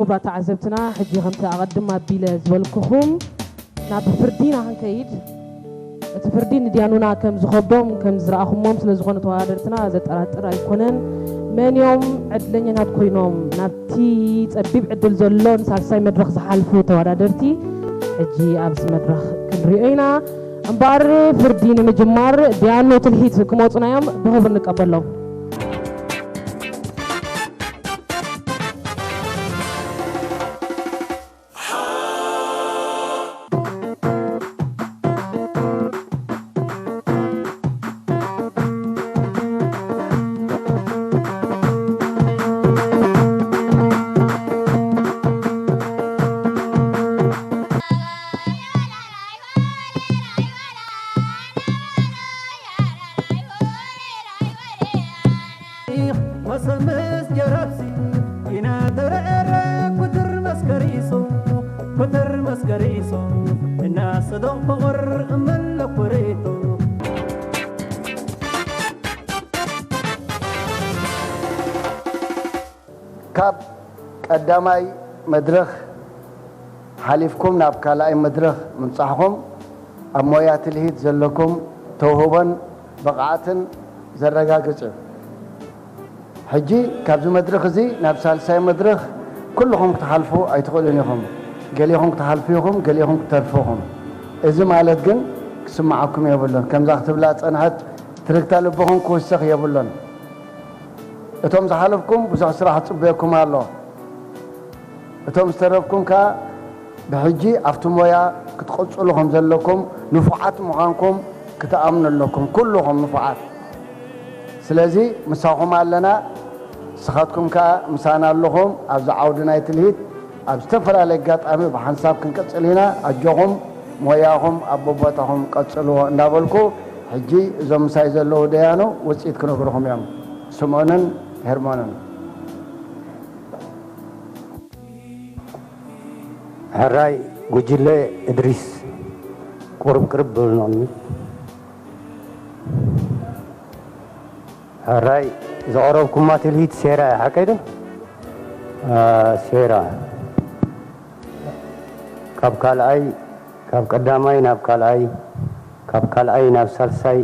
ክቡራት ተዓዘብትና፣ ሕጂ ከምቲ ኣቐድም ኣቢለ ዝበልኩኹም ናብ ፍርዲ ኢና ክንከይድ። እቲ ፍርዲ ንድያኑና ከም ዝኸብዶም ከም ዝረኣኹሞም ስለ ዝኾነ ተወዳደርትና ዘጠራጥር ኣይኮነን። መን እዮም ዕድለኛታት ኮይኖም ናብቲ ጸቢብ ዕድል ዘሎ ንሳልሳይ መድረኽ ዝሓልፉ ተወዳደርቲ? ሕጂ ኣብዚ መድረኽ ክንሪኦ ኢና። እምበኣር ፍርዲ ንምጅማር ድያኑ ትልሂት ክመጹና እዮም፣ ብኽብሪ ንቀበሎም። መሰምስ ጀራብሲ ኢናተረረ ኩትር መስከሪሶ ኩትር መስከሪሶ እናሰዶም ፍቕር እመለኩሬቶ ካብ ቀዳማይ መድረኽ ሓሊፍኩም ናብ ካልኣይ መድረኽ ምብጻሕኹም ኣብ ሞያ ትልሂት ዘለኩም ተውህቦን ብቕዓትን ዘረጋግጽ እዩ። ሕጂ ካብዚ መድረኽ እዚ ናብ ሳልሳይ መድረኽ ኩልኹም ክትሓልፉ ኣይትኽእሉን ኢኹም። ገሊኹም ክትሓልፉ ኢኹም፣ ገሊኹም ክትተርፉ ኢኹም። እዚ ማለት ግን ክስምዓኩም የብሉን። ከምዛ ክትብላ ዝጸንሐት ትርግታ ልብኹም ክውስኽ የብሉን። እቶም ዝሓለፍኩም ብዙሕ ስራሕ ይጽበየኩም ኣሎ። እቶም ዝተረፍኩም ከኣ ብሕጂ ኣብቲ ሞያ ክትቕጽሉ ከም ዘለኩም ንፉዓት ምዃንኩም ክትኣምኑ ኣለኩም። ኩልኹም ንፉዓት። ስለዚ ምሳኹም ኣለና። ንስኻትኩም ከኣ ምሳና ኣለኹም። ኣብዚ ዓውዲ ናይ ትልሂት ኣብ ዝተፈላለየ ኣጋጣሚ ብሓንሳብ ክንቅጽል ኢና። ኣጆኹም ሞያኹም ኣብ በቦታኹም ቀጽልዎ እንዳበልኩ ሕጂ እዞም ምሳይ ዘለዉ ደያኑ ውጽኢት ክነግርኹም እዮም። ስምኦንን ሄርሞንን። ሕራይ ጉጅለ እድሪስ ቁርብ ቅርብ በሉና ቅድሚት። ሕራይ ዘቕረብኩማ ትልሂት ሴራ እያ ሓቀይ ዶ? ሴራ ካብ ካልኣይ ካብ ቀዳማይ ናብ ካልኣይ ካብ ካልኣይ ናብ ሳልሳይ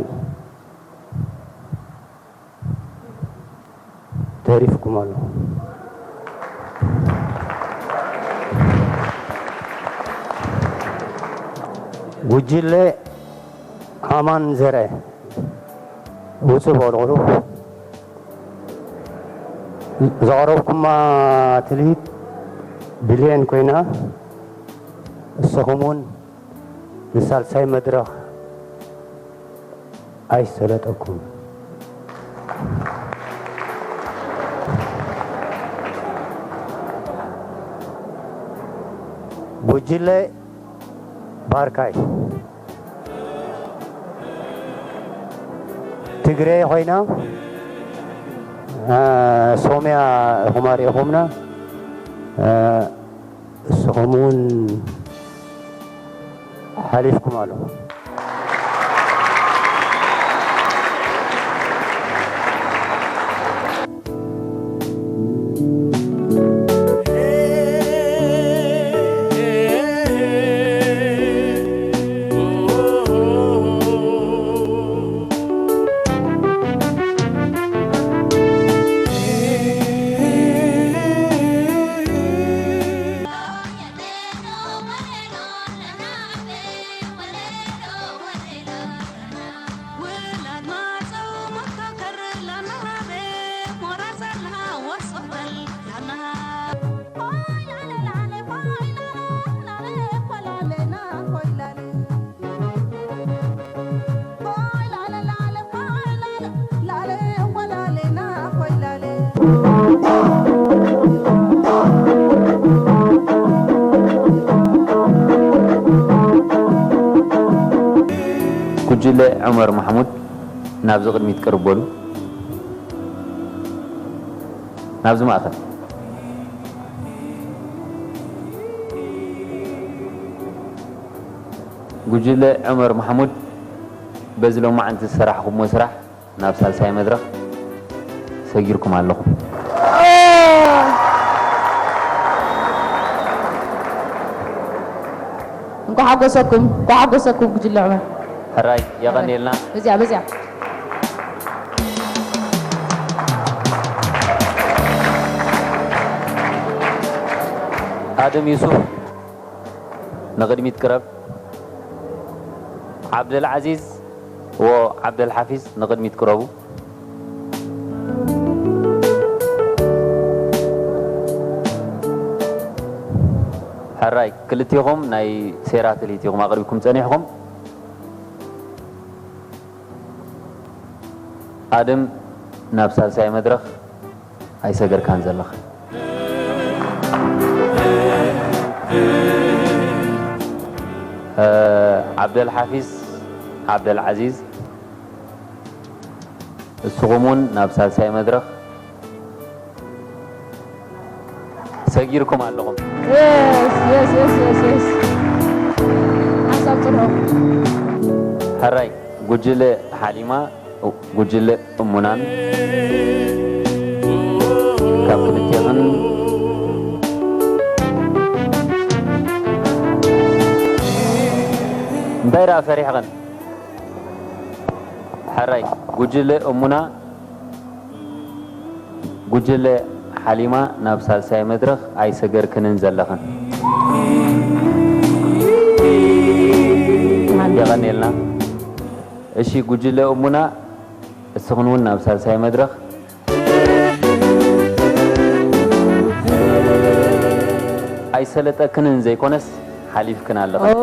ተሪፍኩም ኣሎ። ጉጅለ ኣማን ዘርአ ውፅእ በሉ ቁሩብ። ዘቕረብኩማ ትልሂት ብሌን ኮይና፣ ንስኹም እውን ንሳልሳይ መድረኽ ኣይሰለጠኩም። ጉጅለ ባርካይ ትግረ ኮይና ሶምያ ኢኹም ኣሪእኹምና። እስኹም እውን ሓሊፍኩም ኣለኹም። ጉጅለ ዑመር ማሕሙድ ናብዚ ቅድሚት ቅርብ በሉ። ናብዚ ማእኸል። ጉጅለ ዑመር ማሕሙድ በዚ ሎማዕንቲ ዝሰራሕኹምዎ ስራሕ ናብ ሳልሳይ መድረኽ ሰጊርኩም ኣለኹም። እንኳዕ ሓጎሰኩም፣ እንኳዕ ሓጎሰኩም ጉጅለ ዑመር። ሕራይ የቐንየልና። በዚያ በዚያ ኣደም ዩሱፍ ንቕድሚት ቅረብ። ዓብደልዓዚዝ ወ ዓብደልሓፊዝ ንቕድሚት ቅረቡ። ሕራይ ክልቴኹም ናይ ሴራ ትልሂት ኢኹም ኣቕሪብኩም ጸኒሕኹም። ኣድም ናብ ሳልሳይ መድረኽ ኣይሰገርካን ዘለኻ። ዓብደል ሓፊዝ ዓብደል ዓዚዝ እስኹም እውን ናብ ሳልሳይ መድረኽ ሰጊርኩም ኣለኹም። ሕራይ ጉጅለ ሓሊማ ጉጅለ እሙናን ካብ ክልቴኽን እንታይ ደኣ ፈሪሕኽን? ሕራይ ጉጅለ እሙና ጉጅለ ሓሊማ ናብ ሳልሳይ መድረኽ ኣይሰገርክንን ዘለኽን። የቐንየልና። እሺ ጉጅለ እሙና እስኽን እውን ናብ ሳልሳይ መድረኽ ኣይሰለጠክንን ዘይኮነስ ሓሊፍክን ኣለኽን።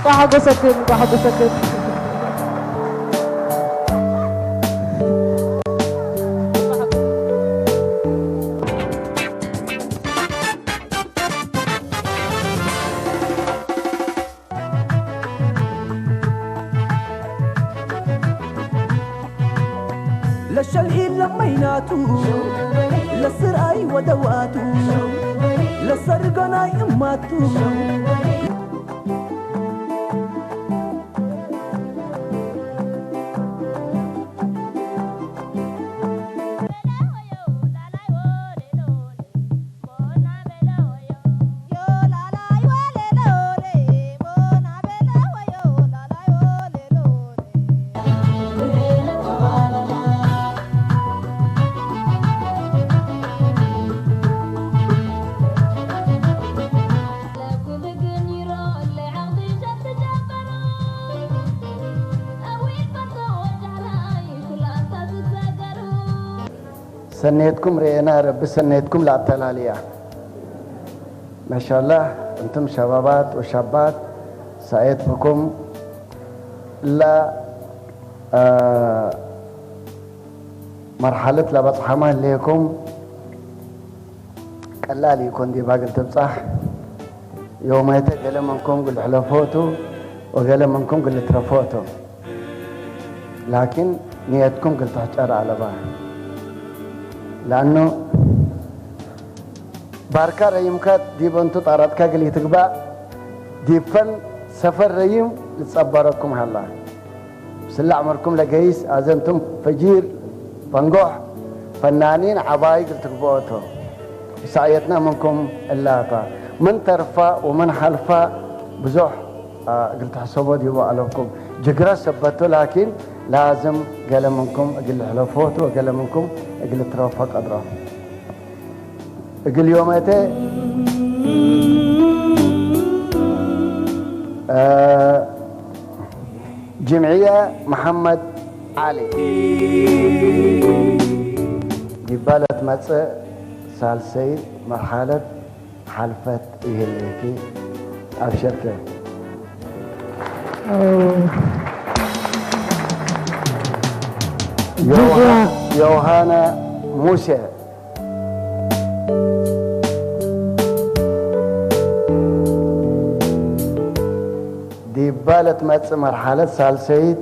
ቋሓጎሰክን ቋሓጎሰክን ለሸልሂ ለመይናቱ ለስርኣይ ወደዋቱ ለሰርገናይ እማቱ ሰኔትኩም ርኤና ረቢ ሰኔትኩም ላተላልያ ማሻላህ እንቱም ሸባባት ወሻባት ሳኤት ብኩም ላ መርሓለት ላበጽሓማ ህልየኩም ቀላል ይኮን ዲባ ግል ትብጻሕ ዮማይተ ገለ መንኩም ግል ሕለፎቱ ወገለ መንኩም ግል ትረፎቱ ላኪን ንየትኩም ግል ትሕጨር ኣለባ ለኣኑ ባርካ ረይምካ ዲበንቱ ጣራጥካ ግል ይትግባእ ዲፈን ሰፈር ረይም ልጸበረኩም ሃላ ስላዕ መርኩም ለገይስ ኣዘንቱም ፈጂር ፈንጎሕ ፈናኒን ዓባይ ግል ትግብኦቶ ሳዕየትና መንኩም እላታ ምን ተርፋ ወምን ሓልፋ ብዙሕ ግል ትሕሰቦ ዲቦ ኣለኩም ጅግረ ሰበቶ ላኪን ላዝም ገለ ምንኩም እግል ሕለፎት ወገለ ምንኩም እግል ትረፎ ቀድሮ እግል ዮመተ ጅምዕየ መሓመድ ዓሊ ዲባለት መጽእ ሳልሰይ መርሓለት ሓልፈት ይህልኪ ኣብሸርከ ዮሃና ሙሴ ዲባ ለትመጽእ መርሓለት ሳልሰይት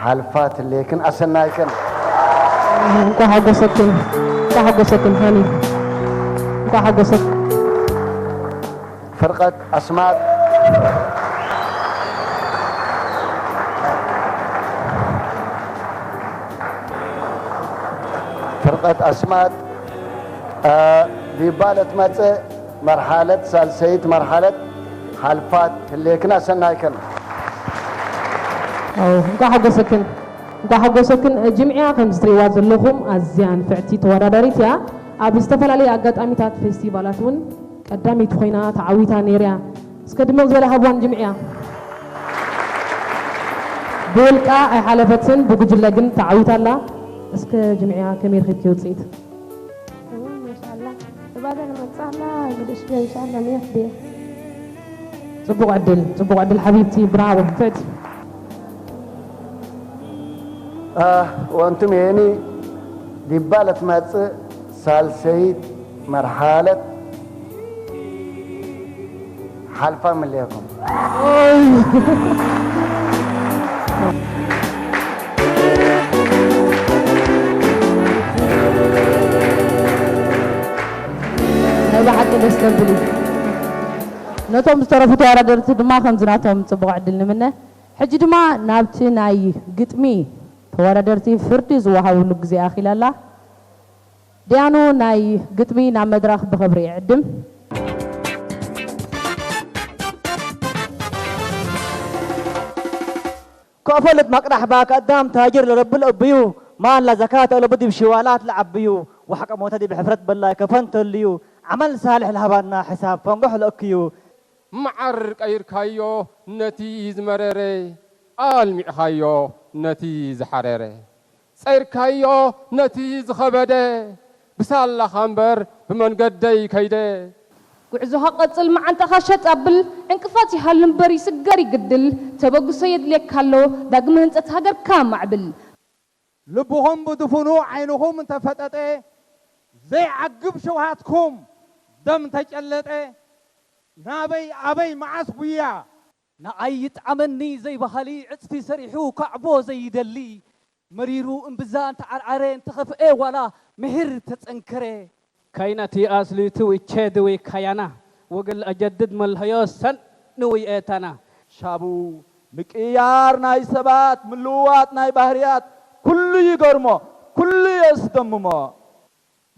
ሓልፋ ትሌክን ኣሰናይክን። እንኳዕ ሓጎሰክን እንኳዕ ሓጎሰክን ሃኒ እንኳዕ ሓጎሰክ ፍርቀት ኣስማጥ ፍርቀት ኣስማጥ ዲባ ለትመጽእ መርሓለት ሳልሰይት መርሓለት ሓልፋት ህሌክና ሰናይከን። እንኳ ሓጎሰክን እንኳ ሓጎሰክን። ጅምዕያ ከም ዝትሪእዋ ዘለኹም ኣዝያ ንፍዕቲ ተወዳዳሪት እያ። ኣብ ዝተፈላለዩ ኣጋጣሚታት ፌስቲቫላት እውን ቀዳመይቲ ኮይና ተዓዊታ ነይርያ። እስከ ድምቕ ዝበለ ሃብዋን ጅምዕያ። ብውልቃ ኣይሓለፈትን ብጉጅለ ግን ተዓዊታ ኣላ። እስከ ጅምዕያ ከመይ ረኺብኪ ውፅኢት? እወ ማሻላ እባዳ ለመጻላ ግድሽ ገንሻላ ንየት ድየ ፅቡቕ ዕድል ፅቡቕ ዕድል ሓቢብቲ ብራቦ ፍዕቲ ወንቱም የኒ ዲባ ለትመጽእ ሳልሰይት መርሓለት ሓልፋ ምልየኩም። ናይ ብሓቂ ደስ ዘብል እዩ። ነቶም ዝተረፉ ተወዳደርቲ ድማ ከምዚ ናቶም ፅቡቕ ዕድል ንምነ። ሕጂ ድማ ናብቲ ናይ ግጥሚ ተወዳደርቲ ፍርዲ ዝወሃብሉ ግዜ ኣኺላ ኣላ። ደያኑ ናይ ግጥሚ ናብ መድረኽ ብኽብሪ ይዕድም። كأفلت مقدح باك قدام تاجر لرب الأبيو ما لا زكاة لبدي بشوالات لعبيو وحق موتدي بحفرة بالله كفنت الليو عمل صالح لهبانا حساب فنقح لأكيو መዓር ቀይርካዮ ነቲ ዝመረረ ኣልሚዕኻዮ ነቲ ዝሓረረ ጸይርካዮ ነቲ ዝኸበደ ብሳላኻ እምበር ብመንገደይ ከይደ ጉዕዞኻ ቀጽል መዓንጣኻ ሸጥ ኣብል ዕንቅፋት ይሃሉ እምበር ይስገር ይግድል ተበግሶ የድልየካ ኣሎ ዳግመ ህንጸት ሃገርካ ኣማዕብል። ልብኹም ብድፉኑ ዓይንኹም እንተፈጠጠ ዘይዓግብ ሸውሃትኩም ደም እንተጨለጠ ናበይ ኣበይ መዓስ ጉያ ንዓይ ይጥዓመኒ ዘይበሃሊ ዕፅፊ ሰሪሑ ካዕቦ ዘይደሊ መሪሩ እምብዛ እንተዓርዓረ እንተኸፍኤ ዋላ ምሒር ተፀንከረ። كاينة تي أصلي توي تشيدوي كايانا وقل أجدد ملهيو سن نوي إيتانا. ሻቡ ምቅያር ናይ ሰባት ምልውዋጥ ናይ ባህርያት ኩሉ ይገርሞ ኩሉ የስደምሞ።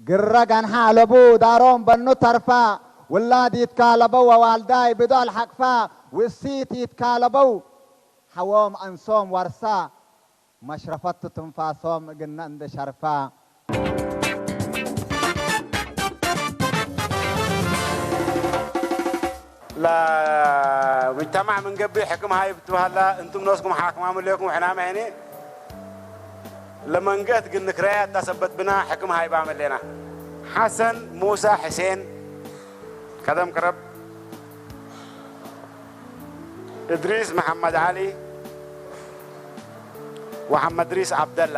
ግረ ጋንሓ ኣለቡ ዳሮም በኑ ተርፋ ውላድ ይትካለበው ወዋልዳይ ብዶል ሓቅፋ ውእሲት ይትካለበው ሓዎም ኣንሶም ዋርሳ መሽረፈቱ ትንፋሶም እግነ እንደ ሸርፋ። ለሙጅተማዕ ምን ገብእ ሕክም ሃይ ብትበሃላ እንቱም ኖስኩም ሓክማም ሌኩም ሕና መሄኒ ለመንገት ግን ንክረያ እታ ሰበት ብና ሕክም ሃይ ባመሌና ሓሰን ሙሳ ሕሴን ከደም ቅረብ እድሪስ መሓመድ ዓሊ ወሓመድ ድሪስ ዓብደላ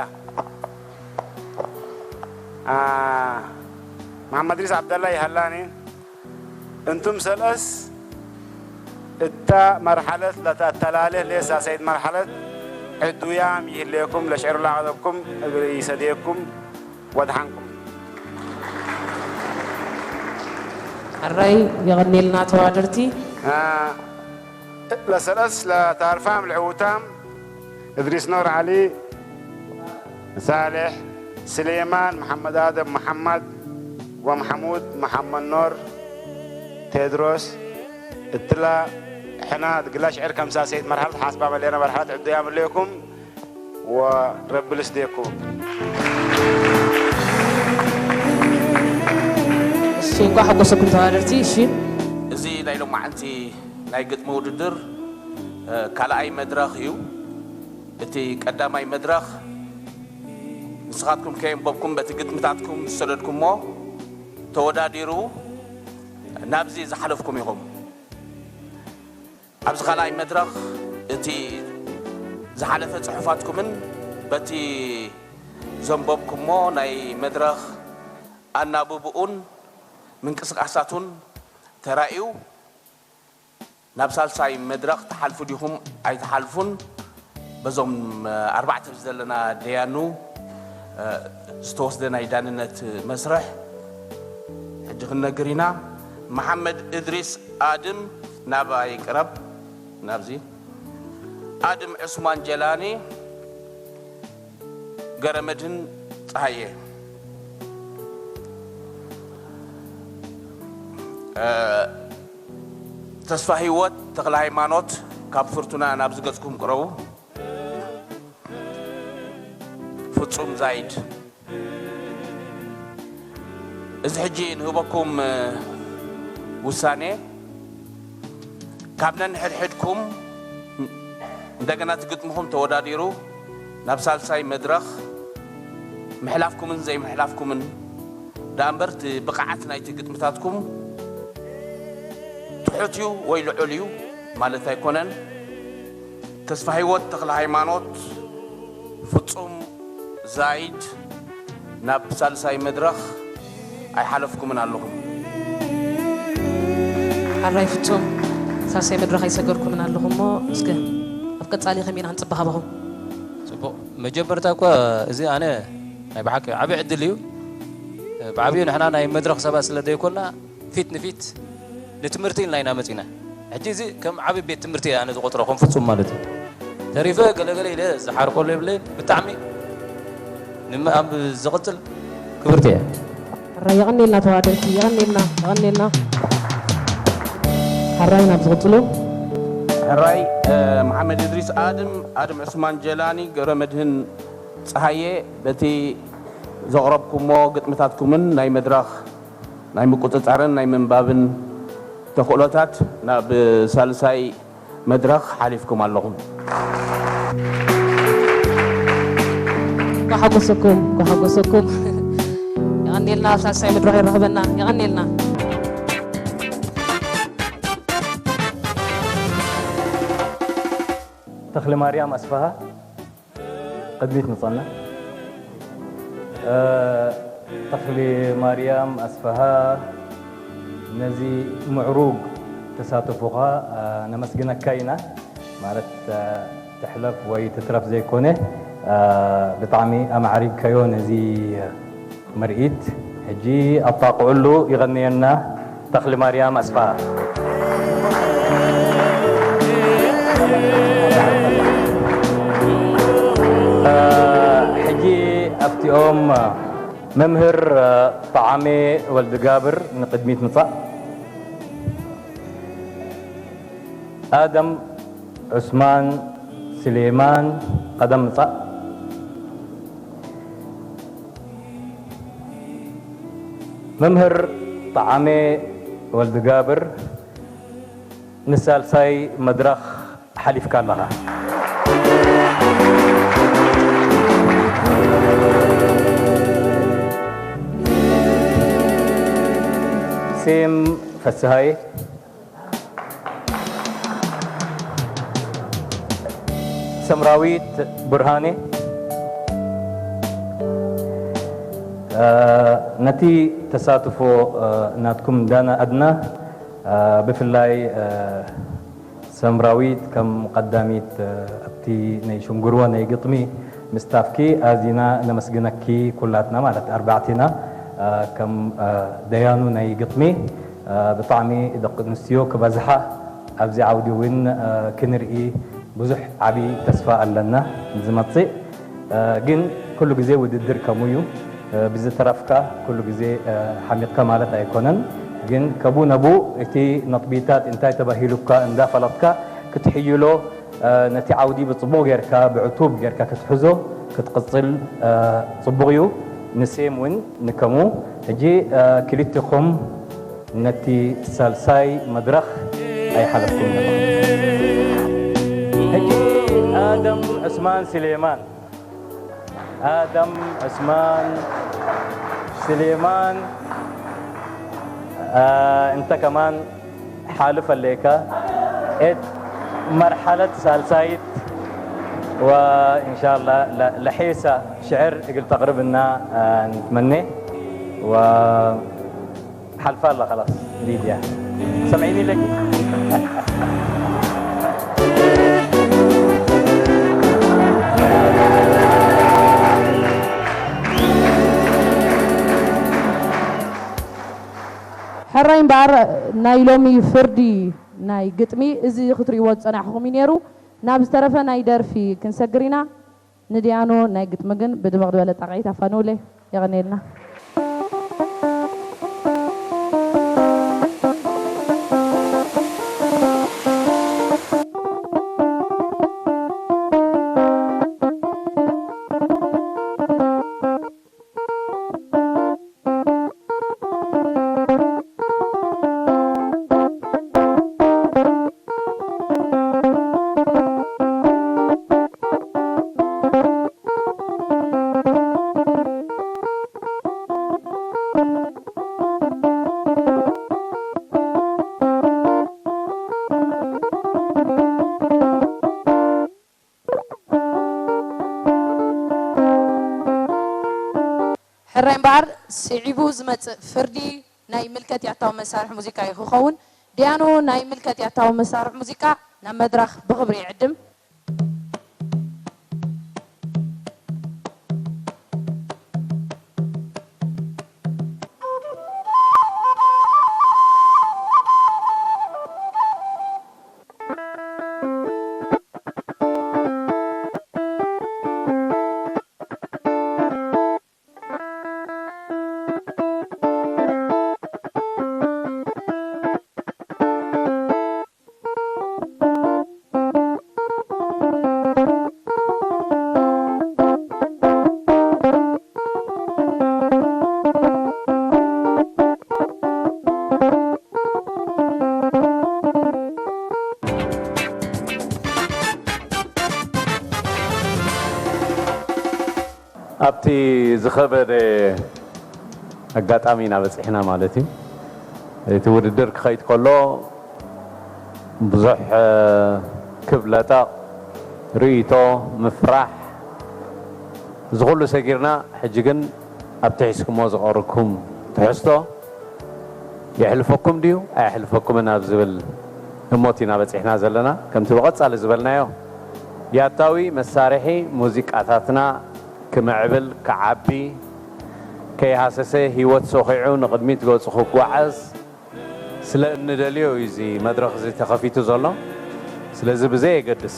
መሓመድ ድሪስ ዓብደላ ይሃላኒ እንቱም ሰለስ እታ መርሓለት ለተተላለህ ሌሳ ሰይድ መርሓለት ዕዱያም ይህሌኩም ለሽዕሩ ላቀደኩም እግሪ ይሰድየኩም ወድሓንኩም ሕራይ የቐኔልና ተዋደርቲ ለሰለስ ለታርፋም ልዕውታም እድሪስ ኖር ዓሊ ሳልሕ ስሌማን መሓመድ ኣደም መሓመድ ወመሓሙድ መሓመድ ኖር ቴድሮስ እትላ ሕና ግላ ሽዕር ከምሳ ሰይድ መርሓለት ሓስባ መሌና መርሓለት ዕዱያ ምለየኩም ወረብልስ ዴኩም እሺ እንኳ ሓጎሰኩም ተዋደርቲ እሺ እዚ ናይ ሎማዓንቲ ናይ ግጥሚ ውድድር ካልኣይ መድረኽ እዩ። እቲ ቀዳማይ መድረኽ ንስኻትኩም ከየንበብኩም በቲ ግጥምታትኩም ዝሰደድኩሞ ተወዳዲሩ ናብዚ ዝሓለፍኩም ኢኹም። ኣብዚ ካልኣይ መድረኽ እቲ ዝሓለፈ ጽሑፋትኩምን በቲ ዘንበብኩሞ ናይ መድረኽ ኣናብብኡን ምንቅስቃሳቱን ተራእዩ ናብ ሳልሳይ መድረኽ ትሓልፉ ዲኹም ኣይትሓልፉን በዞም ኣርባዕተ ዘለና ደያኑ ዝተወስደ ናይ ዳንነት መስርሕ ሕጂ ክንነግር ኢና። መሓመድ እድሪስ ኣድም ናባይ ቅረብ ናብዚ ኣድም ዕስማን ጀላኒ ገረመድህን ፀሃየ ተስፋ ህይወት ተኽለ ሃይማኖት ካብ ፍርቱና ናብ ዝገጽኩም ቅረቡ። ፍጹም ዛይድ፣ እዚ ሕጂ ንህበኩም ውሳኔ፣ ካብ ነንሕድሕድኩም እንደገና እቲ ግጥምኹም ተወዳዲሩ ናብ ሳልሳይ መድረኽ ምሕላፍኩምን ዘይምሕላፍኩምን ደኣ እምበር፣ እቲ ብቕዓት ናይቲ ግጥምታትኩም ትሑት እዩ ወይ ልዑል እዩ ማለት ኣይኮነን። ተስፋ ህይወት ተኽለ ሃይማኖት፣ ፍጹም ዛይድ ናብ ሳልሳይ መድረኽ ኣይሓለፍኩምን ኣለኹም። ሕራይ ፍጹም፣ ሳልሳይ መድረኽ ኣይሰገርኩምን ኣለኹ እሞ፣ እስከ ኣብ ቀጻሊ ከመይ ኢና ክንጽበ ካባኹም? ጽቡቕ። መጀመርታ እኳ እዚ ኣነ ናይ ብሓቂ ዓቢ ዕድል እዩ። ብዓብዩ ንሕና ናይ መድረኽ ሰባት ስለ ዘይኮና፣ ፊት ንፊት ንትምህርቲ ኢልና ኢና መጺና። ሕጂ እዚ ከም ዓቢ ቤት ትምህርቲ እየ ኣነ ዝቆጽሮ፣ ከም ፍጹም ማለት እዩ። ተሪፈ ገለገለ ኢለ ዝሓርቀሉ የብለይን። ብጣዕሚ ንመ-፣ ኣብ ዝቕጽል ክብርቲ እያ። ሕራይ የቐኔልና ተዋደርቲ፣ የቐኔልና፣ የቐኔልና። ሕራይ ናብ ዝቕጽሉ። ሕራይ መሓመድ እድሪስ ኣድም፣ ኣድም ዑስማን ጀላኒ፣ ገብረ መድህን ጸሃየ፣ በቲ ዘቕረብኩሞ ግጥምታትኩምን ናይ መድረኽ ናይ ምቁጽጻርን ናይ ምንባብን ተኽእሎታት ናብ ሳልሳይ መድረኽ ሓሊፍኩም ኣለኹም። ኳሓጎሰኩም ኳሓጎሰኩም። የቐኔልና፣ ኣብ ሳልሳይ መድረኽ የራኽበና። የቐኔልና። ተኽሊ ማርያም ኣስፍሃ። ቅድሚት ንጸና። ተኽሊ ማርያም ኣስፍሃ፣ ነዚ ምዕሩግ ተሳትፎኻ ነመስግነካ ኢና። ማለት ትሕለፍ ወይ ትትረፍ ዘይኮነ፣ ብጣዕሚ ኣማዕሪግካዮ ነዚ ምርኢት። ሕጂ ኣጣቕዑሉ። ይቐንየልና። ተኽሊ ማርያም ኣስፍሃ። ሕጂ ኣብቲኦም መምህር ጠዓሜ ወልድጋብር ንቕድሚት ምጻእ። ኣደም ዑስማን ስሌማን ቀደም ምጻእ። መምህር ጠዓሜ ወልድጋብር ንሳልሳይ መድረኽ ሓሊፍካ ኣለኻ። ሴም ፈስሃየ። ሰምራዊት ብርሃኔ፣ ነቲ ተሳትፎ ናትኩም እንዳነኣድና፣ ብፍላይ ሰምራዊት ከም ቀዳሚት ኣብቲ ናይ ሽንግርወ ናይ ግጥሚ ምስታፍኪ ኣዚና ነመስግነኪ። ኩላትና ማለት ኣርባዕቲና ከም ደያኑ ናይ ግጥሚ ብጣዕሚ ደቂ ኣንስትዮ ክበዝሓ ኣብዚ ዓውዲ እውን ክንርኢ ብዙሕ ዓቢ ተስፋ ኣለና ንዝመጽእ። ግን ኩሉ ግዜ ውድድር ከምኡ እዩ። ብዝተረፍካ ኩሉ ግዜ ሓሚቕካ ማለት ኣይኮነን። ግን ከቡ ነቡ እቲ ነጥቢታት እንታይ ተባሂሉካ እንዳፈለጥካ ክትሕይሎ ነቲ ዓውዲ ብጽቡቕ ጌርካ ብዕቱብ ጌርካ ክትሕዞ ክትቕጽል ጽቡቕ እዩ። ንሴም እውን ንከሙ። ሕጂ ክልቲኹም ነቲ ሳልሳይ መድረኽ ኣይሓለፍኩም ዘለኹም። ሕጂ ኣደም ዑስማን ስሌማን ኣደም ዑስማን ስሌማን እንተ ከማን ሓልፍ ኣለካ እት መርሓለት ሳልሳይት ወእንሻላ ለሒሳ ሽዕር እግል ተቕርብና ንትመኔ ወ ሓልፋ ኣላ ኸላስ ሊድያ ሰምዒኒ ኣለኪ። ሕራይ እምበኣር ናይ ሎሚ ፍርዲ ናይ ግጥሚ እዚ ክትርእይዎ ዝጸናሕኹም እዩ ነይሩ። ናብ ዝተረፈ ናይ ደርፊ ክንሰግር ኢና። ንድያኑ ናይ ግጥሚ ግን ብድምቕ ዝበለ ጣቕዒት ኣፋንውለይ። የቐንየልና። ኣር ስዒቡ ዝመጽእ ፍርዲ ናይ ምልከት ያታዊ መሳርሒ ሙዚቃ እዩ ክኸውን። ዲያኑ ናይ ምልከት ያታዊ መሳርሒ ሙዚቃ ናብ መድረኽ ብኽብሪ ይዕድም። ኣብቲ ዝኸበደ ኣጋጣሚ ኢና በጺሕና ማለት እዩ። እቲ ውድድር ክኸይድ ከሎ ብዙሕ፣ እ፣ ክብ ለጠቕ፣ ርእይቶ፣ ምፍራሕ፣ እዚ ኩሉ ሰጊርና፣ ሕጂ ግን ኣብቲ ሒዝኩሞ ዝቐረብኩም ትሕዝቶ የሕልፈኩም ድዩ ኣየሕልፈኩምን ኣብ ዝብል ህሞት ኢና በጺሕና ዘለና። ከምቲ ብቐጻሊ ዝበልናዮ፣ ያታዊ መሳርሒ ሙዚቃታትና ክምዕብል፣ ክዓቢ፣ ከይሃሰሰ ህይወት ሰኺዑ ንቕድሚት ገጹ ክጓዓዝ ስለ እንደልዮ እዩ እዚ መድረኽ እዚ ተኸፊቱ ዘሎ። ስለዚ ብዘየገድስ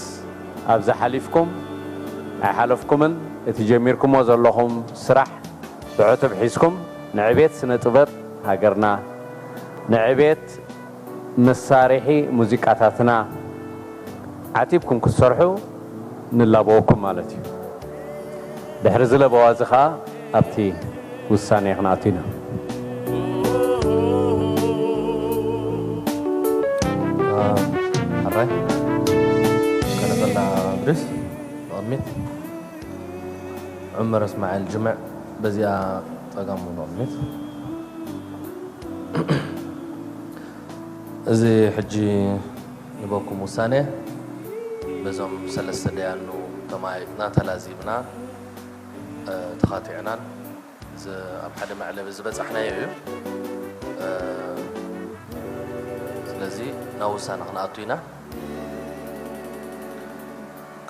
ኣብዚ ሓሊፍኩም ኣይሓለፍኩምን፣ እቲ ጀሚርኩሞ ዘለኹም ስራሕ ብዕቱብ ሒዝኩም ንዕቤት ስነ ጥበብ ሃገርና፣ ንዕቤት መሳርሒ ሙዚቃታትና ዓቲብኩም ክትሰርሑ ንላበወኩም ማለት እዩ። ድሕሪ እዚ ለበዋ እዚ ኸኣ ኣብቲ ውሳኔ ክንኣቱ ኢና። ሕራይ ከለፈላ ብሪስ ንቕድሚት። ዑመር እስማዒል ጅምዕ በዚኣ ጸጋሙ ንቕድሚት። እዚ ሕጂ ንበኩም ውሳኔ በዞም ሰለስተ ደያኑ ተማያይጥና ተላዚብና፣ እ፣ ተኻቲዕናን ዝ-፣ ኣብ ሓደ መዕለቢ ዝበጻሕናዮ እዩ። እ፣ ስለዚ ናብ ውሳነ ክንኣቱ ኢና።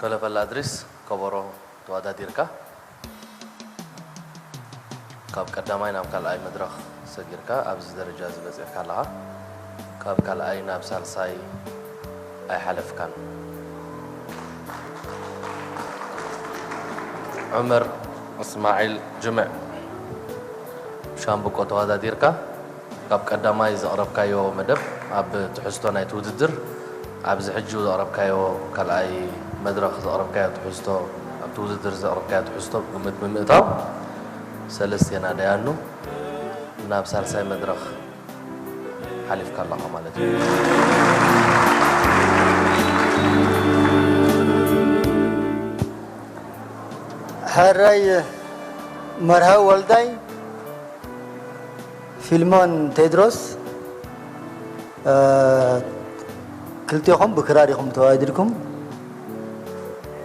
ከለፈላ እድሪስ ከበሮ ተወዳዲርካ ካብ ቀዳማይ ናብ ካልኣይ መድረኽ ሰጊርካ ኣብዚ ደረጃ እዚ በጺሕካ ኣለኻ። ካብ ካልኣይ ናብ ሳልሳይ ኣይሓለፍካን። ዑመር እስማዒል ጅምዕ፣ ሻምብቆ ተወዳዲርካ ካብ ቀዳማይ ዘቕረብካዮ መደብ ኣብ ትሕዝቶ ናይቲ ውድድር ኣብዚ ሕጂ ዘቕረብካዮ ካልኣይ መድረኽ ዘቕረብካዮ ትሕዝቶ ኣብቲ ውድድር ዘቕረብካዮ ትሕዝቶ ግምት ብምእታው ሰለስቴና ደያኑ ናብ ሳልሳይ መድረኽ ሓሊፍካ ኣለኻ ማለት እዩ። ሕራይ መርሃዊ ወልዳይ፣ ፊልሞን ቴድሮስ፣ እ፣ ክልቴኹም ብክራር ኢኹም ተወዳዲርኩም።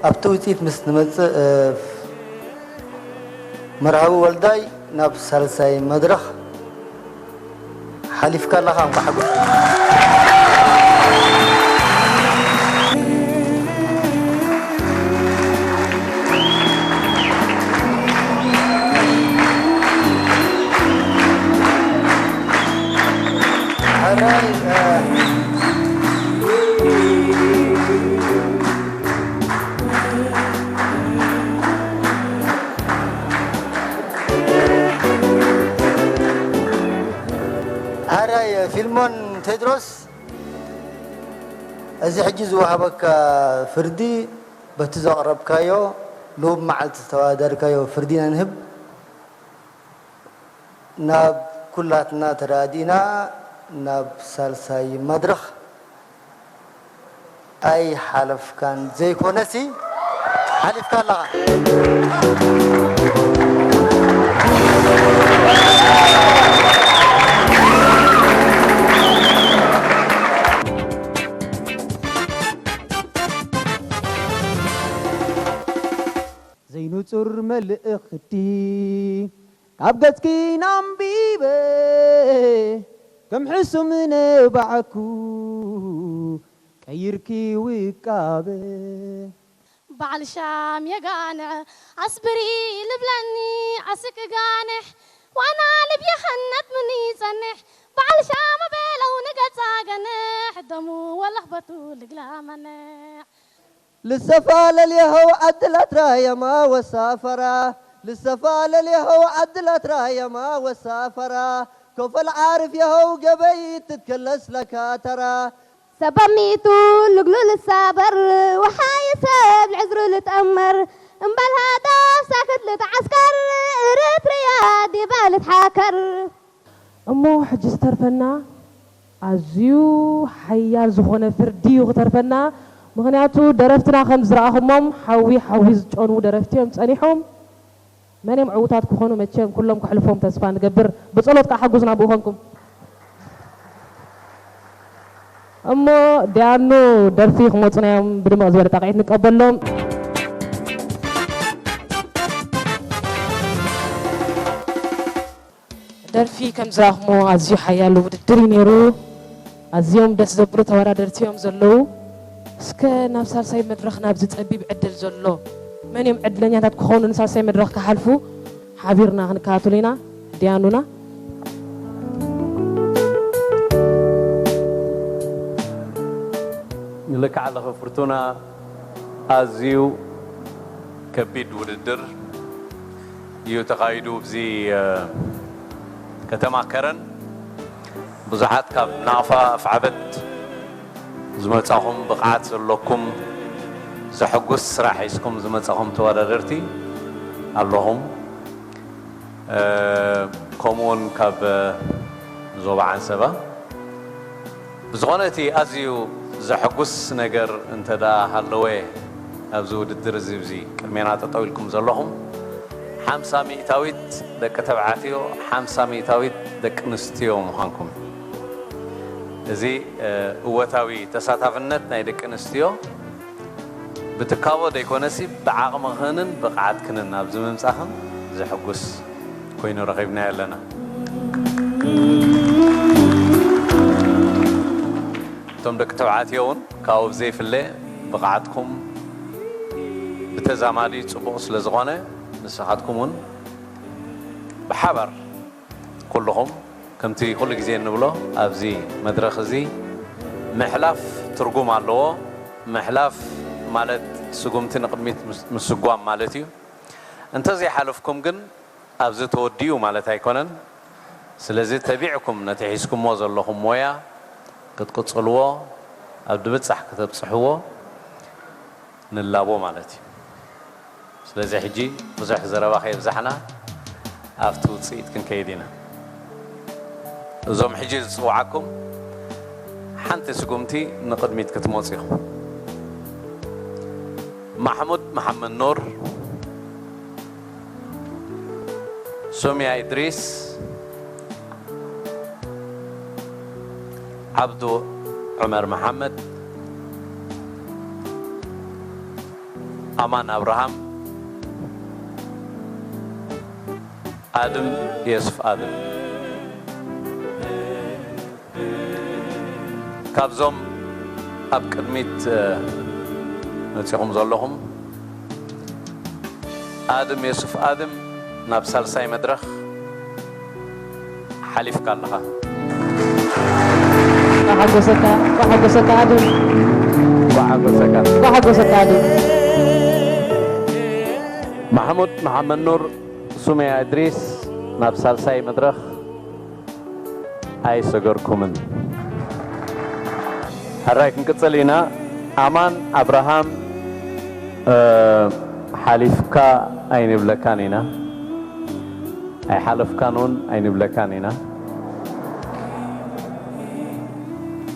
ኣብቲ ውፅኢት ምስ ንመፅእ፣ እ፣ መርሃዊ ወልዳይ ናብ ሳልሳይ መድረኽ ሓሊፍካ ኣለኻ፣ እንኳዕ ሓጎሰካ። ሕራይ፣ እ፣ ሕራይ ፊልሞን ቴድሮስ፣ እዚ ሕጂ ዝወሃበካ ፍርዲ በቲ ዘቕረብካዮ ልኡብ መዓልቲ ዝተወዳደርካዮ ፍርዲ ኢና ንህብ። ናብ ኩላትና ተራዲእና ናብ ሳልሳይ መድረኽ ኣይሓለፍካን ዘይኮነሲ ሓሊፍካ ኣለኻ። ዘይንጹር መልእኽቲ ካብ ገጽኪ ናንቢበ ከም ሕሱም ነባዕኩ ቀይርኪ ውቃበ። በዓል ሻም የጋንዕ ኣስብሪ ልብለኒ ኣስክ ጋንሕ ዋና ልብ የኸነት ምን ይጸንሕ በዓል ሻም በለው ንገጻ ገንሕ ደሙ ወለኽበቱ ልግላ መንዕ። ልሰፋ ለልየኸው ዓድላት ራየማ ወሳፈራ ልሰፋ ለልየኸው ዓድላት ራየማ ወሳፈራ ኮፈል ዓርፍ የኸው ገበይ ትትከለስ ለካ ተራ ሰበሚቱ ልግሉ ልሳበር ወሓይ ሰብ ልዕዝሩ ልጠመር እምበል ሃዳፍ ሳክት ልትዓስከር እርትርያ ዲባ ልትሓከር። እሞ ሕጂ ዝተርፈና ኣዝዩ ሓያል ዝኾነ ፍርዲ እዩ ክተርፈና። ምኽንያቱ ደረፍትና ከም ዝረኣኹሞም ሓዊ ሓዊ ዝጨንዉ ደረፍቲ እዮም ጸኒሖም። መን እዮም ዕዉታት ክኾኑ? መቸም ኩሎም ከሕልፎም ተስፋ ንገብር። ብጸሎት ከዓ ሓጉዝና ብኡ ኮንኩም። እሞ ዲያኑ ደርፊ ክመጹና እዮም። ብድምቕ ዝበለ ጣቕዒት ንቀበሎም። ደርፊ ከም ዝረኣኹሞ ኣዝዩ ሓያል ውድድር እዩ ነይሩ። ኣዝዮም ደስ ዘብሉ ተወዳደርቲ እዮም ዘለዉ። እስከ ናብ ሳልሳይ መድረኽ ናብዚ ጸቢብ ዕድል ዘሎ መን እዮም ዕድለኛታት ክኾኑ ንሳልሳይ መድረኽ ክሓልፉ ሓቢርና ክንከታተሎ ኢና። ዲያኑና። ልክዕ ኣለኺ ፍርቱና፣ ኣዝዩ ከቢድ ውድድር እዩ ተኻይዱ። ኣብዚ ከተማ ከረን ብዙሓት ካብ ናቕፋ ኣፍዓበት ዝመጻኹም፣ ብቕዓት ዘለኩም፣ ዘሐጉስ ስራሕ ሒዝኩም ዝመጻኹም ተወዳደርቲ ኣለኹም። ከምኡውን ካብ ዞባ ዓንሰባ። ብዝኾነ እቲ ኣዝዩ ዘሐጉስ ነገር እንተ ደኣ ሃለወ ኣብዚ ውድድር እዚ፣ እዚ ቅድሜና ጠጠው ኢልኩም ዘለኹም፣ ሓምሳ ሚእታዊት ደቂ ተባዕትዮ፣ ሓምሳ ሚእታዊት ደቂ ኣንስትዮ ምዃንኩም። እዚ እወታዊ ተሳታፍነት ናይ ደቂ ኣንስትዮ ብትካቦ ዘይኮነሲ ብዓቕምኽንን ብቕዓትክንን ኣብዚ ምምጻኽን ዘሐጉስ ኮይኑ ረኺብናዮ ኣለና። እቶም ደቂ ተባዕትዮ እውን ካብኡ ብዘይፍለ ብቕዓትኩም ብተዛማዲ ጽቡቕ ስለ ዝኾነ ንስኻትኩም እውን ብሓባር ኩልኹም ከምቲ ኩሉ ግዜ እንብሎ ኣብዚ መድረኽ እዚ ምሕላፍ ትርጉም ኣለዎ። ምሕላፍ ማለት ስጉምቲ ንቕድሚት ምስጓም ማለት እዩ። እንተዘይሓለፍኩም ግን ኣብዚ ተወዲኡ ማለት ኣይኮነን። ስለዚ ተቢዕኩም ነቲ ሒዝኩሞ ዘለኹም ሞያ ክትቅጽልዎ ኣብ ድብጻሕ ከተብጽሕዎ ንላቦ ማለት እዩ። ስለዚ ሕጂ ብዙሕ ዘረባ ከየብዛሕና ኣብቲ ውጽኢት ክንከይድ ኢና። እዞም ሕጂ ዝጽውዓኩም ሓንቲ ስጉምቲ ንቕድሚት ክትመጹ ኢኹም። ማሕሙድ መሓመድ ኑር፣ ሱምያ ኢድሪስ፣ ዓብዱ ዑመር መሓመድ፣ ኣማን ኣብርሃም፣ ኣድም የሱፍ ኣድም። ካብዞም ኣብ ቅድሚት መጺኹም ዘለኹም ኣድም የሱፍ ኣድም ናብ ሳልሳይ መድረኽ ሓሊፍካ ኣለኻ። እንኳዕ ሓጎሰካ፣ እንኳዕ ሓጎሰካ ኣድም። እንኳዕ ሓጎሰካ። እንኳዕ ሓጎሰካ ኣድም። ማሕሙድ መሓመድ ኑር፣ ሱመያ እድሪስ ናብ ሳልሳይ መድረኽ ኣይሰገርኩምን። ሕራይ ክንቅጽል ኢና። ኣማን ኣብርሃም፣ ሓሊፍካ ኣይንብለካን ኢና፣ ኣይሓለፍካን እውን ኣይንብለካን ኢና።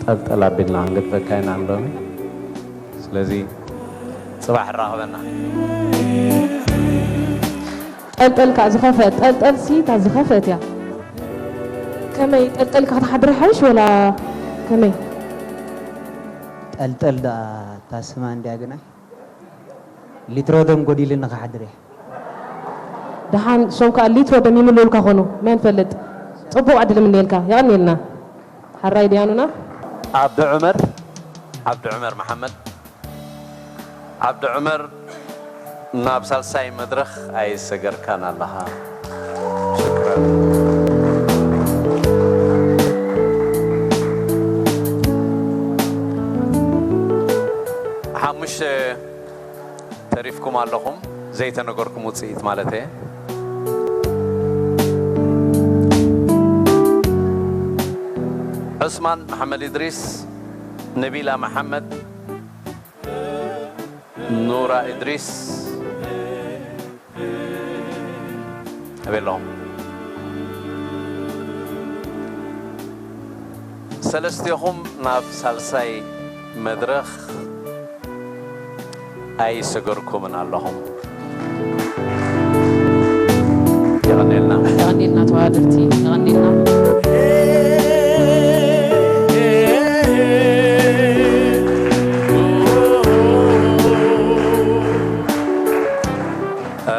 ጠልጠል ኣቢልና ክንገድፈካ ኢና ንሎሚ። ስለዚ ጽባሕ ንራኸበና። ጠልጠል ከኣ ዝኸፍአ፣ ጠልጠል ሲ እታ ዝኸፍአት እያ። ከመይ ጠልጠልካ ክትሓድር ይሓይሽ ወላ ከመይ? ጠልጠል ደኣ እታ ስማ እንድያ ግናይ ሊትሮ ደም ጎዲልኒ ክሓድር እየ። ደሓን እሶም ከኣ ሊትሮ ደም ይምልኡልካ ኾኑ። መን ፈልጥ? ጽቡቕ ዕድል እምነየልካ። የቐንየልና። ሓራይ ደያኑና። ዓብዲ ዑመር፣ ዓብዲ ዑመር መሓመድ። ዓብዲ ዑመር፣ ናብ ሳልሳይ መድረኽ ኣይሰገርካን ኣለኻ። ሽክራን። ሓሙሽተ ተሪፍኩም ኣለኹም፣ ዘይተነገርኩም ውጽኢት ማለት እየ። ዑስማን መሓመድ ኢድሪስ፣ ነቢላ መሓመድ፣ ኑራ ኢድሪስ፣ ኣበይ ኣለኹም? ሰለስቴኹም ናብ ሳልሳይ መድረኽ ኣይሰገርኩምን ኣለኹም። የቐንየልና። የቐንየልና ተወዳደርቲ፣ የቐንየልና። እ፣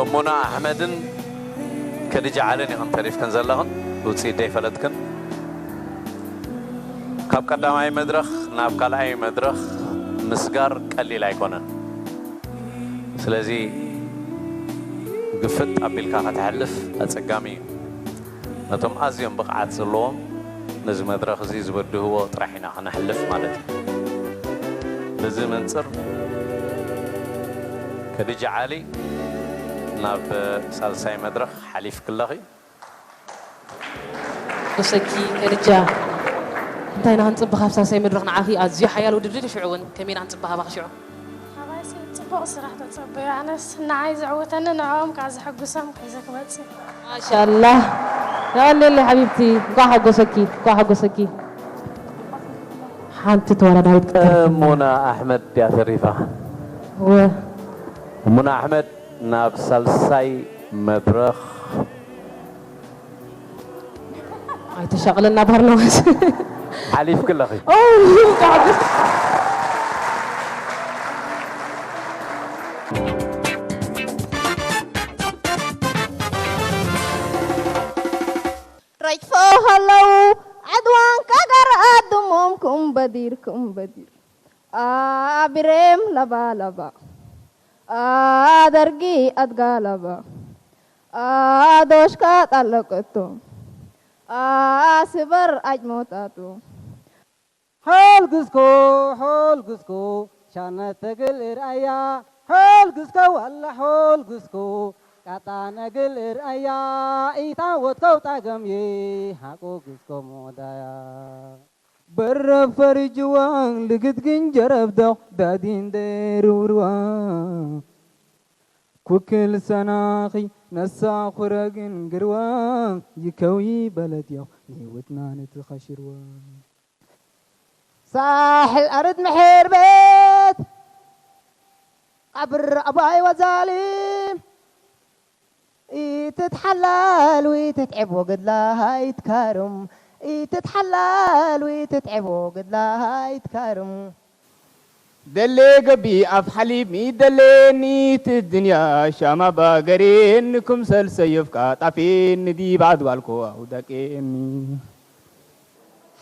እሙና ኣሕመድን ከድጃ ዓልን ኢኽን ተሪፍክን ዘለኽን፣ ውፅኢት ደይፈለጥክን። ካብ ቀዳማይ መድረኽ ናብ ካልኣይ መድረኽ ምስጋር ቀሊል ኣይኮነን። ስለዚ ግፍጥ ኣቢልካ ከተሕልፍ ኣጸጋሚ እዩ። ነቶም ኣዝዮም ብቕዓት ዘለዎም ነዚ መድረኽ እዚ ዝበድህዎ ጥራሕ ኢና ከነሕልፍ ማለት እዩ። በዚ መንጽር ከድጃ ዓሊ ናብ ሳልሳይ መድረኽ ሓሊፍኪ ኣለኺ። ወሰኪ ከድጃ፣ እንታይ ኢና ክንጽበ ካብ ሳልሳይ መድረኽ ንዓኺ? ኣዝዩ ሓያል ውድድር እዩ። ሽዑ እውን ከመይ ኢና ክንጽበ ካባኺ ሽዑ? ኣባይሲ ጽቡቕ ስራሕ ተጸበዩ። ኣነስ ንዓይ ዘዕውተኒ ንዕኦም ከኣ ዘሐጉሶም ሒዘ ክመጽእ። ማሻኣላህ። የቐንየለይ ሓቢብቲ። እንኳዕ ሓጎሰኪ፣ እንኳዕ ሓጎሰኪ። ሓንቲ ተወዳዳሪት ክትተርፍ። እሙና ኣሕመድ ድያ ተሪፋ? እወ። እሙና ኣሕመድ ናብ ሳልሳይ መድረኽ ኣይተሻቕለና ባርናባስ። ሓሊፍኪ ኣለኺ። ኦ፣ እንኳዕ ደስ ረጅፎ ከለዉ ዓድዋን ካጋር ኣድሞምኩም በዲርኩም በዲር ኣቢሬም ለባ ለባ ኣደርጊ ኣድጋ ለባ ኣዶሽካ ጣለቀቶ ኣስበር ኣጅሞታቱ ሖልግስኮ ሖልግስኮ ሻነት ተግል እርኣያ ሖልግስኮ ዋላ ሖልግስኮ ቃጣ ነግል እርኣያ ኢታ ወትከው ጣገምዬ ሃቆ ግስኮ ሞዳያ በረብ ፈሪጅዋ ልግትግን ጀረብደቕ ዳዲን ደርውርዋ ኩክል ሰናኺ ነሳ ኹረግን ግርዋ ይከዊ በለድዮ ንህይወትና ነቲ ኸሽርዋ ሳሕል ኣርድ ምሕር ቤት ቀብር ኣባይ ወዛሊ ኢትትሓላል ወይትትዕቦ ገድላ ሃይትካርም ኢትትሓላል ወይትትዕቦ ገድላ ሃይትካርም ደሌ ገቢ ኣፍ ሓሊብ ሚደሌኒ ትድንያ ሻማ ባገሬን ክምሰል ሰዮፍካ ጣፌን ዲብ ዓድዋልኮ ኣውዳቄኒ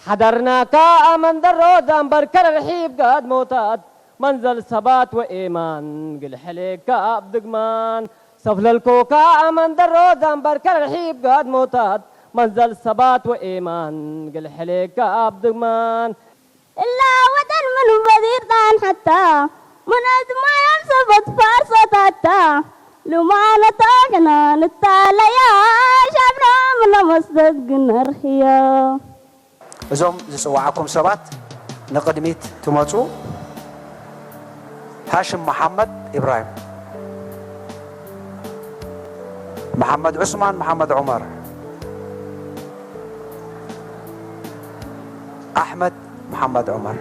ሓዳርና ከኣ መንደሮ ዳንበር ከረርሒብ ጋድሞታት መንዘል ሰባት ወኤማን ግልሐሌካ ኣብ ድግማን ሰፍለልኮ ከኣ መንደሮ ዳንበር ከረርሒብ ጋድሞታት መንዘል ሰባት ወኤማን ግልሐሌካ ኣብ ድግማን እላ ወጠን ምኑ በዲር ጣን ሐታ ምነዝ ማያም ሰበት ፋርሶታታ ልማነታ ከና ንታለያ ሻብና ምና መስደግ ግነርህያ እዞም ዝጽውዓኩም ሰባት ንቕድሚት ትመጹ። ሃሽም መሓመድ ኢብራሂም፣ መሓመድ ዑስማን መሓመድ ዑመር፣ ኣሕመድ መሓመድ ዑመር፣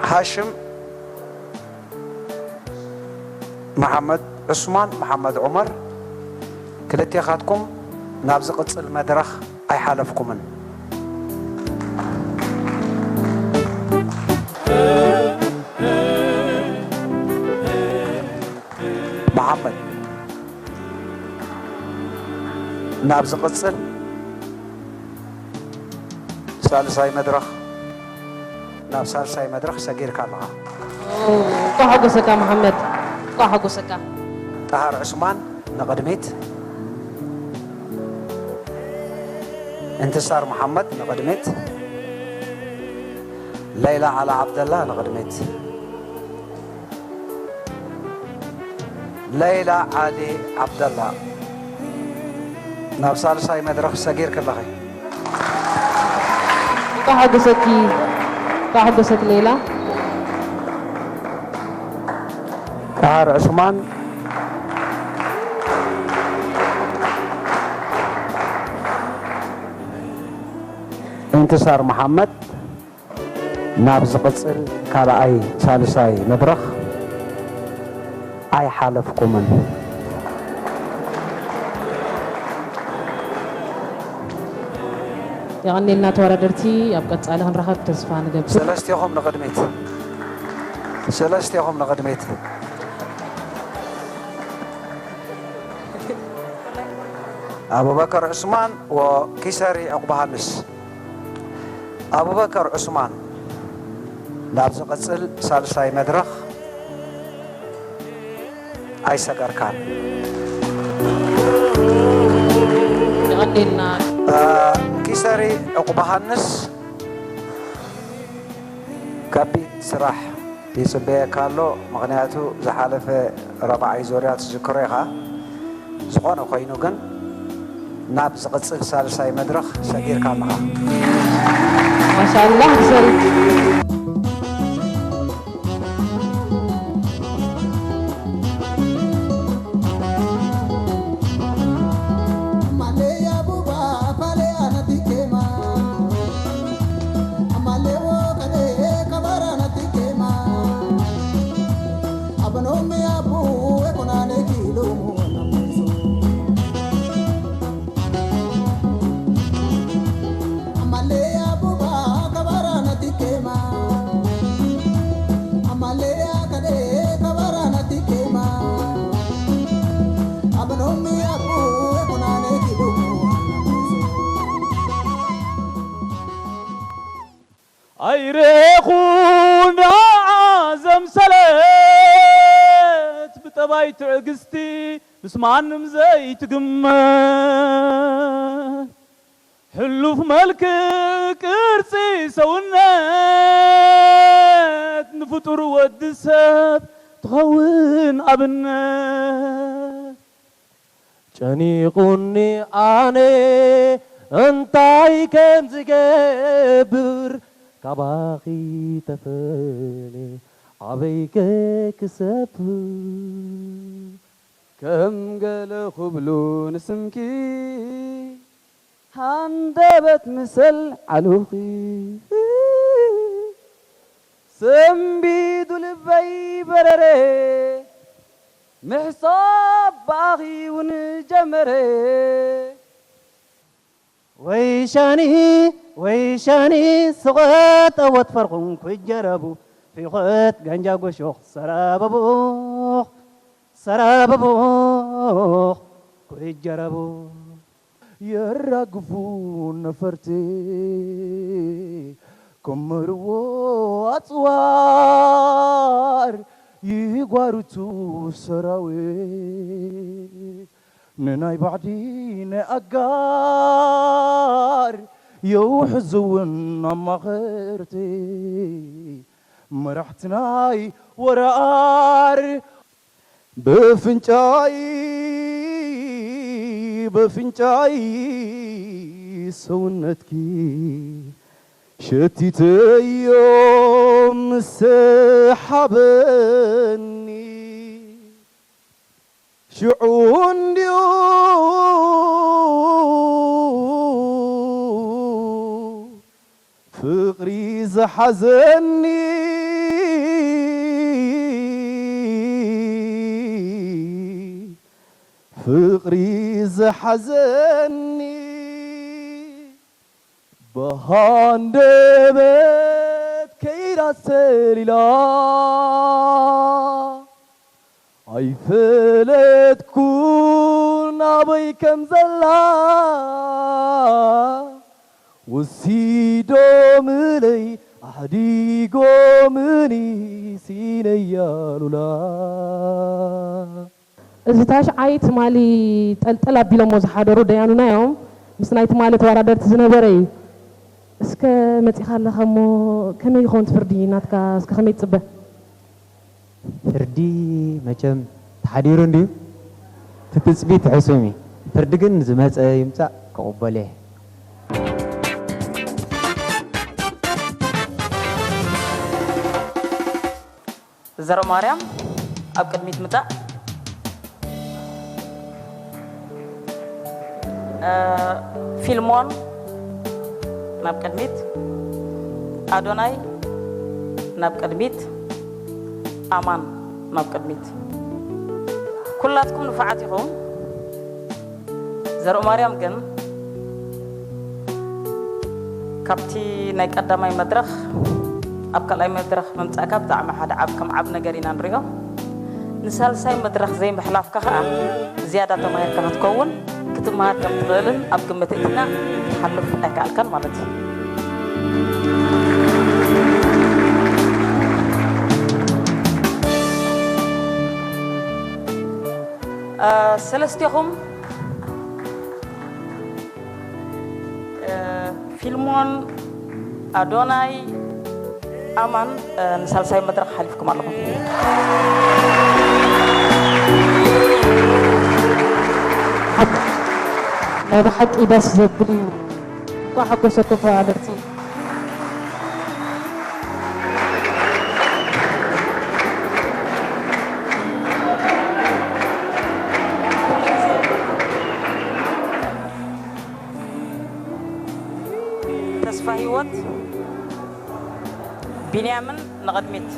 ሃሽም መሓመድ ዑስማን መሓመድ ዑመር፣ ክልቴኻትኩም ናብ ዝቕጽል መድረኽ ኣይሓለፍኩምን። መሓመድ፣ ናብ ዝቕጽል ሳልሳይ መድረኽ፣ ናብ ሳልሳይ መድረኽ ሰጊርካ ኣለኻ። እንኳዕ ሓጎሰካ መሓመድ፣ እንኳዕ ሓጎሰካ። ጣሃር ዑስማን ንቕድሚት፣ እንትሳር መሓመድ ንቕድሚት፣ ለይላ ዓላ ዓብደላ ንቕድሚት። ለይላ ዓሊ ዓብደላ፣ ናብ ሳልሳይ መድረኽ ሰጊርኪ ኣለኺ። እንኳዕ ሓጎሰኪ፣ እንኳዕ ሓጎሰኪ ሌላ። ጣሃር ዑስማን፣ ኢንትሳር መሓመድ፣ ናብ ዝቕጽል ካልኣይ ሳልሳይ መድረኽ ኣይሓለፍኩምን። የቐኔልና ተወዳደርቲ፣ ኣብ ቀጻሊ ክንራኸብ ተስፋ ንገብር። ሰለስቴኹም ንቕድሚት፣ ሰለስቴኹም ንቕድሚት። ኣቡበከር ዑስማን ወኪሰሪ ዑቕባሃንስ። ኣቡበከር ዑስማን፣ ናብ ዝቕጽል ሳልሳይ መድረኽ ኣይሰገርካን። የቐኔልና። ኪሰሪ ዑቕባሃንስ፣ ከቢድ ስራሕ ይጽበየካ ኣሎ። ምኽንያቱ ዝሓለፈ ራብዓይ ዙርያ ትዝክሮ ኢኻ። ዝኾነ ኮይኑ ግን ናብ ዝቕጽል ሳልሳይ መድረኽ ሰጊርካ ኣለኻ። ማሻኣላህ ብሰሪ ኣይረኹን ደኣ ዘምሰለት ብጠባይ ትዕግስቲ ምስ ማንም ዘይትግመት ሕሉፍ መልክዕ ቅርጺ ሰውነት ንፍጡር ወዲ ሰብ ትኸውን ኣብነት። ጨኒቑኒ ኣነ እንታይ ከም ዝገብር ካባኺ ተፈልየ ኣበይከ ክሰፍር። ከም ገለ ክብሉ ንስምኪ ሃንደበት ምሰል ዓሉኺ ሰንቢዱ ልበይ በረረ ምሕሳብ ብኣኺ እውን ጀመረ። ወይሻኒ ወይሻኒ ስቐት ኣወት ፈርኹም ኩጀረቡ ፊኸት ጋንጃ ጎሾኽ ሰራበቦኽ ሰራበቦኽ ኩጀረቡ የራግፉ ነፈርቲ ክምርዎ ኣጽዋር ይጓርቱ ሰራዊት ንናይ ባዕዲ ናይ ኣጋር የውሕዝውን ኣማኸርቲ መራሕቲ ናይ ወራር በፍንጫይ በፍንጫይ ሰውነትኪ ሸቲተዮ ምስ ሓበኒ ሽዑ እንድዩ ፍቕሪ ዝሓዘኒ ፍቕሪ ዝሓዘኒ ብሃንደበት ከይዳ ሰሊላ ኣይፈለጥኩን ኣበይ ከም ዘላ ወሲዶምለይ ኣሕዲጎምኒ ሲነያ ሉላ። እዚ ታሽዓይ ትማሊ ጠልጠል ኣቢሎሞ ዝሓደሩ ደያኑና እዮም። ምስ ናይ ትማሊ ተወዳደርቲ ዝነበረ እዩ። እስከ መጺኻ ኣለኻ እሞ ከመይ ይኸውን እቲ ፍርዲ ናትካ? እስከ ከመይ ትጽበ? ፍርዲ መቸም ተሓዲሩ እንድዩ። እቲ ትጽቢት ሕሱም እዩ። ፍርዲ ግን ዝመጸ ይምጻእ ክቕበሎ እየ። ዘርኦማርያም ኣብ ቅድሚት ምጻእ። ፊልሞን ናብ ቅድሚት፣ ኣዶናይ ናብ ቅድሚት፣ ኣማን ናብ ቅድሚት። ኩላትኩም ንፉዓት ኢኹም። ዘርኦማርያም ግን ካብቲ ናይ ቀዳማይ መድረኽ ኣብ ካልኣይ መድረኽ ምምጻእካ ብጣዕሚ ሓደ ዓብ ከም ዓብ ነገር ኢና ንሪኦ። ንሳልሳይ መድረኽ ዘይምሕላፍካ ከኣ ዝያዳ ተማሂርካ ክትከውን ክትመሃር ከም ትኽእልን ኣብ ግምት እቲና ክትሓልፍ ኣይከኣልካን ማለት እዩ። ሰለስቴኹም ፊልሞን፣ ኣዶናይ፣ ኣማን ንሳልሳይ መድረኽ ሓሊፍኩም ኣለኹም። ናይ ብሓቂ ደስ ዘብል እዩ። እንኳዕ ሓጎሰኩም ተወዳደርቲ። ተስፋሂወት፣ ቢንያምን ንቕድሚት።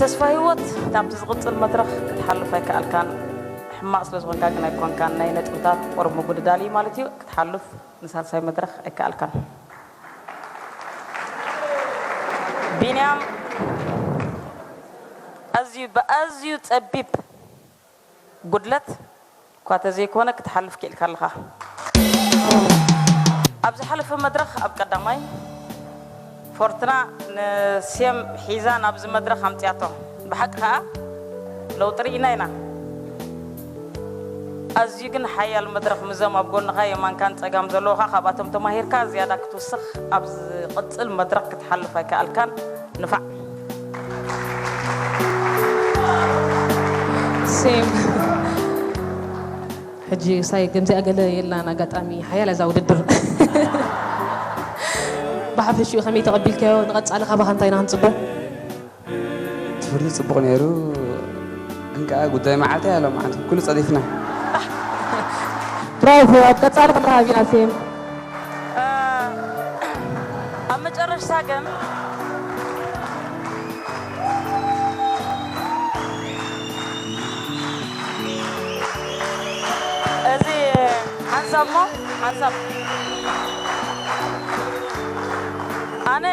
ተስፋሂወት፣ ናብቲ ዝቕጽል መድረኽ ክትሓልፍ ኣይከኣልካን። ሕማቕ ስለ ዝኾንካ ግን ኣይኮንካን፣ ናይ ነጥብታት ቁሩብ ምጉድዳል እዩ ማለት እዩ። ክትሓልፍ ንሳልሳይ መድረኽ ኣይከኣልካን። ቢንያም፣ ኣዝዩ ብኣዝዩ ጸቢብ ጉድለት እኳ ተዘይኮነ ክትሓልፍ ክኢልካ ኣለኻ። ኣብ ዝሓለፈ መድረኽ ኣብ ቀዳማይ ፎርትና ንሴም ሒዛ ናብዚ መድረኽ ኣምፅያቶ። ብሓቂ ኸዓ ለውጢ ርኢና ኢና። ኣዝዩ ግን ሓያል መድረኽ ምስዞም ኣብ ጎንኻ የማንካን ፀጋም ዘለዉኻ ካብኣቶም ተማሂርካ ዝያዳ ክትውስኽ ኣብ ዝቕፅል መድረኽ ክትሓልፍ ኣይከኣልካን። ንፋዕ። ሴም ሕጂ ሳይ ከምዚኣ ገለ የላን ኣጋጣሚ ሓያል እዛ ውድድር ብሓፈሽኡ ከመይ ተቐቢልካዮ ንቐጻሊ ካባኻ እንታይ ኢና ክንጽበ ትፍርዲ ጽቡቕ ነይሩ ግን ከዓ ጉዳይ መዓልቲ ኣለ መዓልቲ ኩሉ ጸዲፍና ብራቮ ኣብ ቀጻሊ ክንረሃብ ኢና ሴም ኣብ መጨረሽታ ግን እዚ ሓንሳብ ሞ ሓንሳብ ኣነ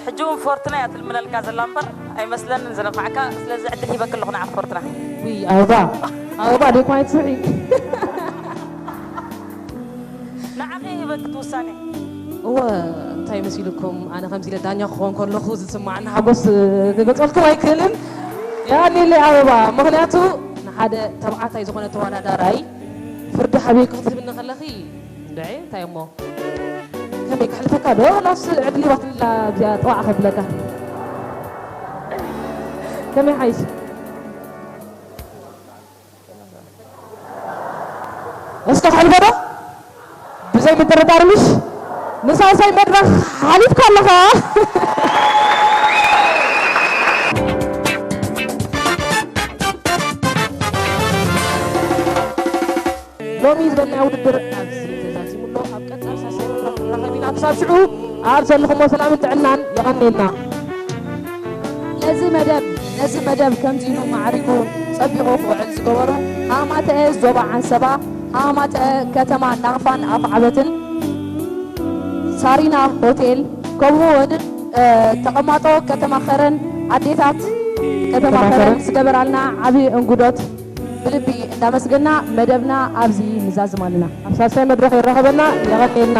ሕጂ እውን ፎርትና እያ ትልምነልካ ዘላ እምበር ኣይመስለንን ዝነፋዕካ ስለዚ ዕድል ሂበክ ኣለኹ ንዓ ፎርትና ኣበባ ኣበባ ደይኮን ኣይትስሒ ንዓኺ ሂበክ ትውሳኔ እወ እንታይ መሲልኩም ኣነ ከምዚ ኢለ ዳኛ ክኾን ከለኹ ዝስማዓኒ ሓጎስ ክገልፀልኩም ኣይክእልን የቐንየለይ ኣበባ ምኽንያቱ ንሓደ ተባዕታይ ዝኾነ ተወዳዳራይ ፍርዲ ሃበይ ክትህብኒ ከለኺ እንድዒ እንታይ እሞ ከመይ ከሕልፈካ ዶ ላስ ዕድል ሂባትላ እዚኣ ጠዋዕ ከብለካ ከመይ ሓይሽ እስከ ተሕልፎ ዶ? ብዘይ ምጥርጣር ምሽ ንሳልሳይ መድረኽ ሓሊፍካ ኣለኻ። ሎሚ ዝበልናዮ ውድድር ኣብዚ ተዛዚሙ ኣሎ። ኣብ ቀጻሊ ሳልሳይ መድረኽ ክንራኸብ ኢና። ክሳብ ሽዑ ኣብ ዘለኹሞ ሰላምን ጥዕናን የቐንየልና። ነዚ መደብ ነዚ መደብ ከምዚ ኢሉ ማዕሪጉ ጸቢቑ ክውዕል ዝገበሩ ሃማተአ ዞባ ዓንሰባ፣ ሃማተአ ከተማ ናቕፋን ኣፍዓበትን፣ ሳሪና ሆቴል ከምኡ እውን ተቐማጦ ከተማ ኸረን ኣዴታት ከተማ ከረን ዝገበራልና ዓብዪ እንጉዶት ብልቢ እንዳመስገና መደብና ኣብዚ ንዛዝም ኣለና። ኣብ ሳልሳይ መድረኽ የራኸበና፣ የቐንየልና።